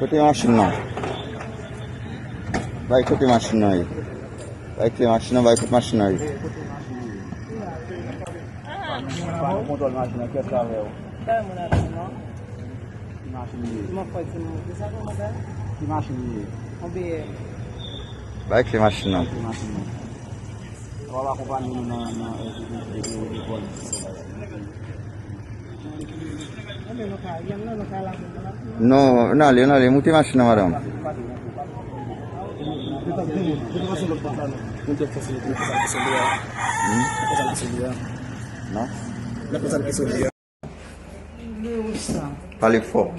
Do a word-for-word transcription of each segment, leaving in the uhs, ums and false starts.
Kote machin nan? Bay kote machin nan ye. Bay kle machin nan, bay kote machin nan ye. Kontwòl machin nan, kiyès ki avè w? Ki machin li ye? Ki machin li ye? Bay kle machin nan. Ki machin nan? Ou ap akonpanye nou nan, nan, euh, de, de, de, de, de vòl. Non, n ale, n ale. Moute machin nan, madanm. Hmm? Non? Louis Rousta. Pale fò.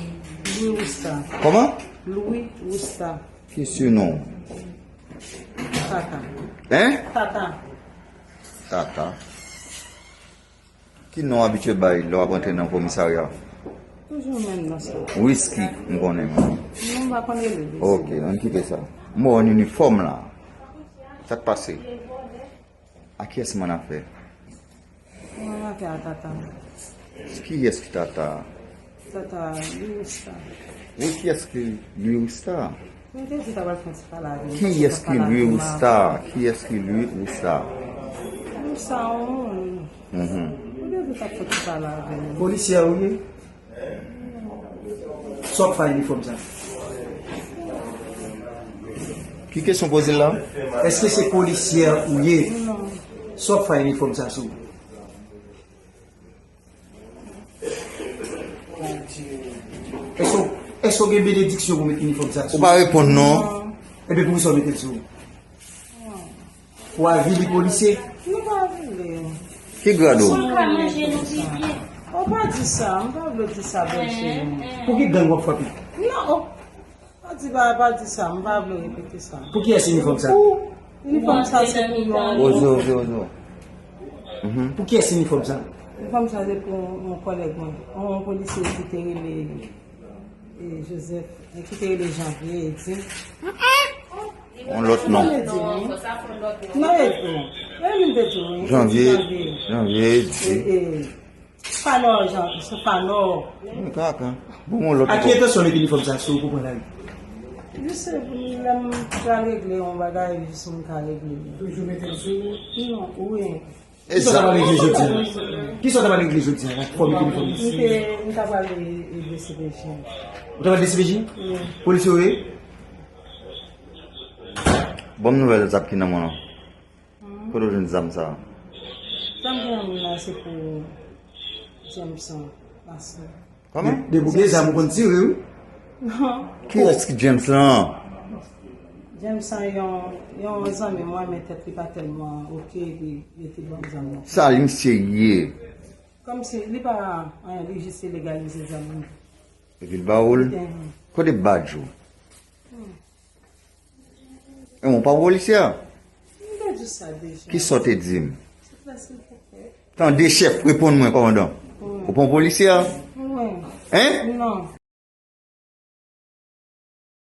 Louis Rousta. Kòman? Louis Rousta. Ki sinon? Tata. Hein? Tata. Tata. Ki non w abitye bay lè w ap rantre nan komisarya? Toujou menm non sa. Whisky, m konnen. Non, m pa konn rele li. Ok, ann kite sa. M wè w an inifòm la. Sa k pase? A kiyès m annafè? M annafè a tata. Kiyès ki tata? Tata Louis Rousta. Wi, kiyès ki Louis Rousta? Mwen te di ta pral fè yon ti pale avè m. Kiyès ki Louis Rousta? Kiyès ki Louis Rousta? Louis Rousta, yon moun. Mhm. Mwen te di ta fè yon ti pale avè m. Polisyè ou ye? Sa w ap fè ak inifòm sa? Ki kesyon poze la? Èske se polisyè ou ye? Non. Sa w ap fè ak inifòm sa sou ou? Èske, èske w gen benediksyon pou met inifòm sa sou ou? Ou pa reponn non. Non. Ebyen, poukisa w mete l sou ou? Pou avili polisye? Nou pa avili. Ki grad ou? Ou pa di sa, m pa vle di sa, bèl cheri. Pou ki gang w ap frape? Non, o, pa di, pa, pa di sa, m pa vle repete sa. Pou kiyès inifòm sa? Pou, inifòm sa se pou yon. Ozo, ozo, ozo. Mhm. Pou kiyès inifòm sa? Inifòm sa se pou yon kòlèg mwen, yon polisye ki te rele, e, Joseph, e, ki te rele Janvier, e di. Yon lòt non. Non, e di. E vin te di, wi. Janvier, Janvier, e di. E, e, Fanò, Jan, se Fanò. Mwen kaka. Bon, yon lòt. A ki entansyon w met inifòm sa sou ou pou pran lari? Jis lè m pral regle yon bagay, jis m ka regle li. Toujou mete l sou ou? Non, wi. Kisa w ta pral regle jodi a? Kisa w ta pral regle jodi a? Fò w met inifòm. M te, m ta pral D C P J. Ou ta pral D C P J? Wi. Polisye w ye? Ban m nouvèl zam ki nan men w lan. Kote w jwenn zam sa a? Zam ki nan men m nan se pou Jameson Mason. Kòman? De, depi w gen zam ou konn tire, wi. Non. Kiyès ki James lan? Jameson yon, yon zanmi mwen, men tèt li pa tèlman oke, epi li te ban m zam nan. Sa li misye ye? Kòmsi li pa anyen, li jis te legalize zam li. Epi l ba ou l? Kote badj ou? E mwen pa polisye a? M te di sa deja. Kisa w te di m? Silvouplè, silvouplè. Tande chèf, reponn mwen, kòmandan. Wi. Ou pa yon polisye a? Wi. Hein? Non.